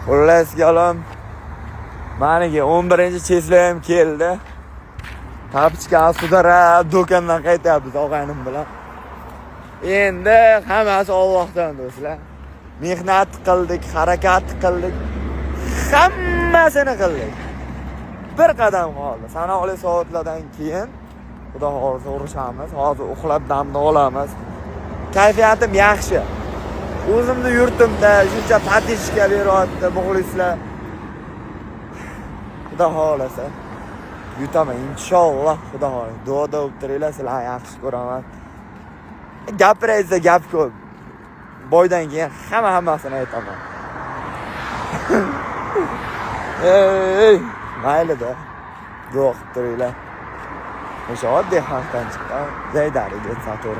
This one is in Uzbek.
Xullas kalom, maniki 11-число ham keldi. Тапочка sudarab do'kondan qaytyapmiz og'aynim bilan. Endi hammasi Allohdan, do'stlar. Mehnat qildik, harakat qildik. Hammasini qildik. Bir qadam qoldi. Sanoqli soatlardan keyin, Xudo xohlasa, urushamiz. Hozir uxlab damni olamiz. Kayfiyatim yaxshi. O'zimni yurtimda shuncha поддержка beryapti muxlislar. Xudo xohlasa, yutaman inshaalloh, Xudo xohlasa. Duoda bo'lib turinglar, sizlarni yaxshi ko'raman. Gapirayotsa gap ko'p. Бой dan keyin hamma hammasini aytaman. Ey, maylida. Duo qilib turinglar. O'sha oddiy xalqdan chiqqan Zaydari Satur.